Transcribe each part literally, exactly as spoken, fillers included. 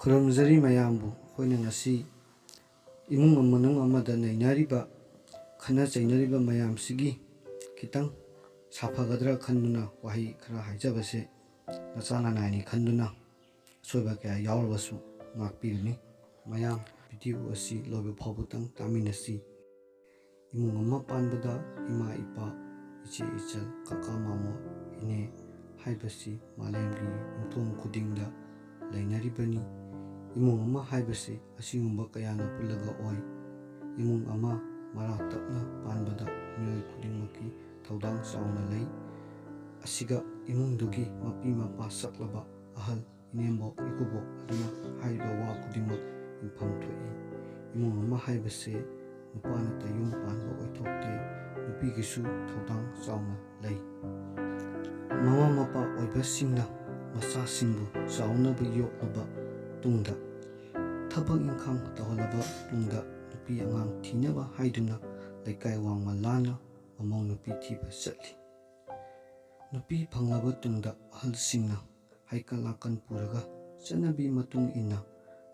ꯈꯨꯔꯨꯝꯖꯔꯤ ꯃꯌꯥꯝꯕꯨ꯫ ꯑꯩꯈꯣꯏꯅ ꯉꯁꯤ ꯏꯃꯨꯡ ꯃꯅꯨꯡ ꯑꯃꯗ ꯅꯩꯅꯔꯤꯕ, ꯈꯠꯅ ꯆꯩꯅꯔꯤꯕ ꯃꯌꯥꯝꯁꯤꯒꯤ ꯈꯤꯇꯪ ꯁꯥꯐꯒꯗ꯭ꯔꯥ ꯈꯟꯗꯨꯅ ꯋꯥꯍꯩ ꯈꯔ ꯍꯥꯏꯖꯕꯁꯦ ꯅꯆꯥ ꯅꯅꯥꯏꯅꯤ ꯈꯟꯗꯨꯅ ꯑꯁꯣꯏꯕ ꯀꯌꯥ ꯌꯥꯎꯔꯕꯁꯨ ꯉꯥꯛꯄꯤꯒꯅꯤ꯫ ꯃꯌꯥꯝ, ꯚꯤꯗꯤꯑꯣ ꯑꯁꯤ ꯂꯣꯏꯕ ꯐꯥꯎꯕꯇꯪ ꯇꯥꯃꯤꯟꯅꯁꯤ꯫ ꯏꯃꯨꯡ ꯑꯃ ꯄꯥꯟꯕꯗ ꯏꯃꯥ ꯏꯄꯥ, ꯏꯆꯦ ꯏꯆꯜ, ꯀꯀꯥ ꯃꯥꯃꯣ, ꯏꯅꯦ ꯍꯥꯏꯕꯁꯤ ꯃꯥꯂꯦꯝꯒꯤ ꯌꯨꯝꯊꯣꯡ ꯈꯨꯗꯤꯡꯗ ꯂꯩꯅꯔꯤꯕꯅꯤ꯫ ꯏꯃꯨꯡ ꯑꯃ ꯍꯥꯏꯕꯁꯤ ꯑꯁꯤꯒꯨꯝꯕ ꯀꯌꯥꯅ ꯄꯨꯜꯂꯒ ꯑꯣꯏ꯫ ꯏꯃꯨꯡ ꯑꯃ ꯃꯔꯥ ꯇꯞꯅ ꯄꯥꯟꯕꯗ ꯃꯤꯑꯣꯏ ꯈꯨꯗꯤꯡꯃꯛꯀꯤ ꯊꯧꯗꯥꯡ ꯆꯥꯎꯅ ꯂꯩ꯫ ꯑꯁꯤꯒ ꯏꯃꯨꯡꯗꯨꯒꯤ ꯃꯄꯤ ꯃꯄꯥ ꯁꯛꯂꯕ ꯑꯍꯜ, ꯏꯅꯦꯝꯕꯣꯛ, ꯏꯀꯨꯕꯣꯛ ꯑꯗꯨꯅ ꯍꯥꯏꯔꯤꯕ ꯋꯥ ꯈꯨꯗꯤꯡꯃꯛ ꯌꯨꯝꯐꯝ ꯊꯣꯛꯏ꯫ ꯏꯃꯨꯡ ꯑꯃ ꯍꯥꯏꯕꯁꯦ ꯅꯨꯄꯥꯅꯇ ꯌꯨꯝ ꯄꯥꯟꯕ ꯑꯣꯏꯊꯣꯛꯇꯦ, ꯅꯨꯄꯤꯒꯤꯁꯨ ꯊꯧꯗꯥꯡ ꯆꯥꯎꯅ ꯂꯩ꯫ ꯃꯃꯥ ꯃꯄꯥ ꯑꯣꯏꯕꯁꯤꯡꯅ ꯃꯆꯥꯁꯤꯡꯕꯨ ꯆꯥꯎꯅꯕ ꯌꯣꯛꯂꯕ ꯇꯨꯡꯗ, ꯊꯕꯛ ꯏꯪꯈꯥꯡ ꯇꯧꯍꯜꯂꯕ ꯇꯨꯡꯗ, ꯅꯨꯄꯤ ꯑꯉꯥꯡ ꯊꯤꯅꯕ ꯍꯥꯏꯗꯨꯅ ꯂꯩꯀꯥꯏ ꯋꯥꯡꯃ ꯂꯥꯟꯅ ꯃꯃꯧ ꯅꯨꯄꯤ ꯊꯤꯕ ꯆꯠꯂꯤ꯫ ꯅꯨꯄꯤ ꯐꯪꯂꯕ ꯇꯨꯡꯗ ꯑꯍꯜꯁꯤꯡꯅ ꯍꯩꯀꯠ ꯂꯥꯀꯟ ꯄꯨꯔꯒ ꯆꯠꯅꯕꯤ ꯃꯇꯨꯡ ꯏꯟꯅ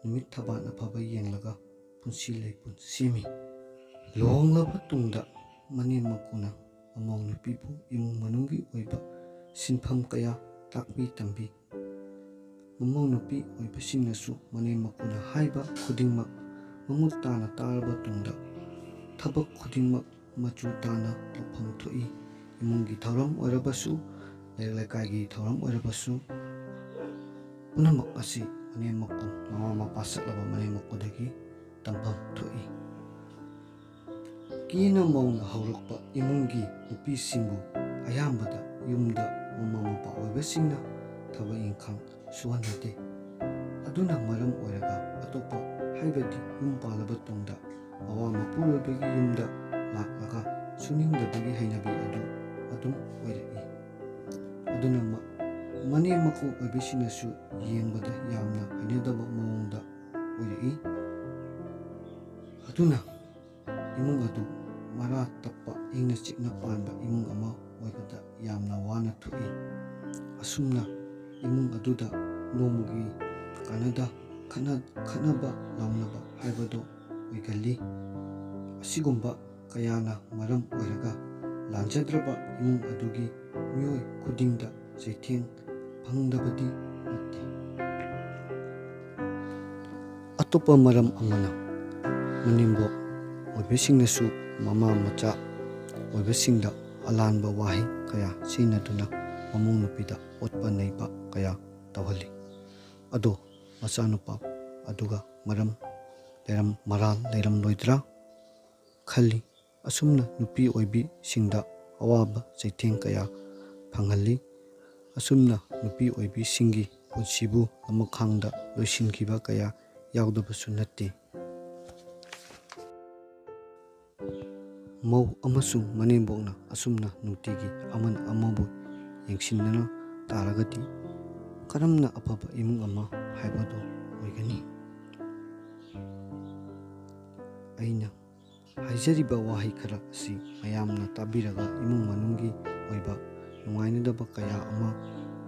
ꯅꯨꯃꯤꯠ ꯊꯕꯥꯜ ꯑꯐꯕ ꯌꯦꯡꯂꯒ ꯄꯨꯟꯁꯤ ꯂꯩꯄꯨꯟ ꯁꯦꯝꯃꯤ꯫ ꯂꯨꯍꯣꯡꯂꯕ ꯇꯨꯡꯗ ꯃꯅꯦꯝ ꯃꯀꯨꯅ ꯃꯃꯧ ꯅꯨꯄꯤꯕꯨ ꯏꯃꯨꯡ ꯃꯅꯨꯡꯒꯤ ꯑꯣꯏꯕ ꯁꯤꯟꯐꯝ ꯀꯌꯥ ꯇꯥꯛꯄꯤ ꯇꯝꯕꯤ꯫ ꯃꯃꯧ ꯅꯨꯄꯤ ꯑꯣꯏꯕꯁꯤꯡꯅꯁꯨ ꯃꯅꯦꯝ ꯃꯀꯨꯅ ꯍꯥꯏꯕ ꯈꯨꯗꯤꯡꯃꯛ ꯃꯃꯨꯠ ꯇꯥꯅ ꯇꯥꯔꯕ ꯇꯨꯡꯗ ꯊꯕꯛ ꯈꯨꯗꯤꯡꯃꯛ ꯃꯆꯨ ꯇꯥꯅ ꯇꯧꯐꯝ ꯊꯣꯛꯏ꯫ ꯏꯃꯨꯡꯒꯤ ꯊꯧꯔꯝ ꯑꯣꯏꯔꯕꯁꯨ, ꯂꯩꯔꯛ ꯂꯩꯀꯥꯏꯒꯤ ꯊꯧꯔꯝ ꯑꯣꯏꯔꯕꯁꯨ, ꯄꯨꯝꯅꯃꯛ ꯑꯁꯤ ꯃꯅꯦꯝ ꯃꯀꯨ, ꯃꯃꯥ ꯃꯄꯥ ꯁꯛꯂꯕ ꯃꯅꯦꯝ ꯃꯀꯨꯗꯒꯤ ꯇꯝꯐꯝ ꯊꯣꯛꯏ꯫ ꯀꯦꯅ ꯃꯧꯅ ꯍꯧꯔꯛꯄ ꯏꯃꯨꯡꯒꯤ ꯅꯨꯄꯤꯁꯤꯡꯕꯨ ꯑꯌꯥꯝꯕꯗ ꯌꯨꯝꯗ ꯃꯃꯥ ꯃꯄꯥ ꯑꯣꯏꯕꯁꯤꯡꯅ ꯊꯕꯛ ꯏꯪꯈꯥꯡ ꯁꯨꯍꯟꯅꯗꯦ꯫ ꯑꯗꯨꯅ ꯃꯔꯝ ꯑꯣꯏꯔꯒ ꯑꯇꯣꯞꯄ, ꯍꯥꯏꯕꯗꯤ ꯌꯨꯝ ꯄꯥꯜꯂꯕ ꯇꯨꯡꯗ ꯃꯋꯥ ꯃꯄꯨꯔꯣꯏꯕꯒꯤ ꯌꯨꯝꯗ ꯂꯥꯛꯂꯒ ꯁꯨꯅꯤꯡꯗꯕꯒꯤ ꯍꯩꯅꯕꯤ ꯑꯗꯨ ꯑꯗꯨꯝ ꯑꯣꯏꯔꯛꯏ꯫ ꯑꯗꯨꯅ ꯃ-, ꯃꯅꯦꯝ ꯃꯀꯨ ꯑꯣꯏꯕꯁꯤꯡꯅꯁꯨ ꯌꯦꯡꯕꯗ ꯌꯥꯝꯅ ꯍꯩꯅꯗꯕ ꯃꯑꯣꯡꯗ ꯑꯣꯏꯔꯛꯏ꯫ ꯑꯗꯨꯅ ꯏꯃꯨꯡ ꯑꯗꯨ ꯃꯔꯥ ꯇꯞꯄ, ꯏꯪꯅ ꯆꯤꯛꯅ ꯄꯥꯟꯕ ꯏꯃꯨꯡ ꯑꯃ ꯑꯣꯏꯕꯗ ꯌꯥꯝꯅ ꯋꯥꯅ ꯊꯣꯛꯏ꯫ ꯑꯁꯨꯝꯅ ꯏꯃꯨꯡ ꯑꯗꯨꯗ ꯅꯣꯡꯃꯒꯤ ꯀꯥꯟꯅꯗ ꯈꯠꯅ-, ꯈꯠꯅꯕ ꯂꯥꯎꯅꯕ ꯍꯥꯏꯕꯗꯨ ꯑꯣꯏꯒꯜꯂꯤ꯫ ꯑꯁꯤꯒꯨꯝꯕ ꯀꯌꯥꯅ ꯃꯔꯝ ꯑꯣꯏꯔꯒ ꯂꯥꯟꯖꯗ꯭ꯔꯕ ꯏꯃꯨꯡ ꯑꯗꯨꯒꯤ ꯃꯤꯑꯣꯏ ꯈꯨꯗꯤꯡꯗ ꯆꯩꯊꯦꯡ ꯐꯪꯗꯕꯗꯤ ꯅꯠꯇꯦ꯫ ꯑꯇꯣꯞꯄ ꯃꯔꯝ ꯑꯃꯅ, ꯃꯅꯦꯝꯕꯣꯛ ꯑꯣꯏꯕꯁꯤꯡꯅꯁꯨ ꯃꯃꯥ ꯃꯆꯥ ꯑꯣꯏꯕꯁꯤꯡꯗ ꯑꯂꯥꯟꯕ ꯋꯥꯍꯩ ꯀꯌꯥ ꯁꯤꯖꯤꯟꯅꯗꯨꯅ ꯃꯃꯧ ꯅꯨꯄꯤꯗ ꯑꯣꯠꯄ ꯅꯩꯕ ꯀꯌꯥ ꯇꯧꯍꯜꯂꯤ꯫ ꯑꯗꯣ ꯃꯆꯥꯅꯨꯄꯥ ꯑꯗꯨꯒ ꯃꯔꯝ ꯂꯩꯔꯝ-, ꯃꯔꯥꯜ ꯂꯩꯔꯝꯂꯣꯏꯗ꯭ꯔꯥ ꯈꯜꯂꯤ꯫ ꯑꯁꯨꯝꯅ ꯅꯨꯄꯤ ꯑꯣꯏꯕꯤꯁꯤꯡꯗ ꯑꯋꯥꯕ ꯆꯩꯊꯦꯡ ꯀꯌꯥ ꯐꯪꯍꯜꯂꯤ꯫ ꯑꯁꯨꯝꯅ ꯅꯨꯄꯤ ꯑꯣꯏꯕꯤꯁꯤꯡꯒꯤ ꯄꯨꯟꯁꯤꯕꯨ ꯂꯃꯈꯥꯡꯗ ꯂꯣꯏꯁꯤꯟꯈꯤꯕ ꯀꯌꯥ ꯌꯥꯎꯗꯕꯁꯨ ꯅꯠꯇꯦ꯫ ꯃꯧ ꯑꯃꯁꯨꯡ ꯃꯅꯦꯝꯕꯣꯛꯅ ꯑꯁꯨꯝꯅ ꯅꯨꯡꯇꯤꯒꯤ ꯑꯃꯅ ꯑꯃꯕꯨ ꯌꯦꯡꯁꯤꯟꯅꯅ ꯇꯥꯔꯒꯗꯤ ꯀꯔꯝꯅ ꯑꯐꯕ ꯏꯃꯨꯡ ꯑꯃ ꯍꯥꯏꯕꯗꯨ ꯑꯣꯏꯒꯅꯤ? ꯑꯩꯅ ꯍꯥꯏꯖꯔꯤꯕ ꯋꯥꯍꯩ ꯈꯔ ꯑꯁꯤ ꯃꯌꯥꯝꯅ ꯇꯥꯕꯤꯔꯒ ꯏꯃꯨꯡ ꯃꯅꯨꯡꯒꯤ ꯑꯣꯏꯕ ꯅꯨꯡꯉꯥꯏꯅꯗꯕ ꯀꯌꯥ ꯑꯃ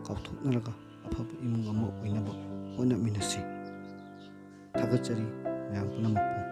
ꯀꯥꯎꯊꯣꯛꯅꯔꯒ ꯑꯐꯕ ꯏꯃꯨꯡ ꯑꯃ ꯑꯣꯏꯅꯕ ꯍꯣꯠꯅꯃꯤꯟꯅꯁꯤ꯫ ꯊꯥꯒꯠꯆꯔꯤ ꯃꯌꯥꯝ ꯄꯨꯝꯅꯃꯛꯄꯨ꯫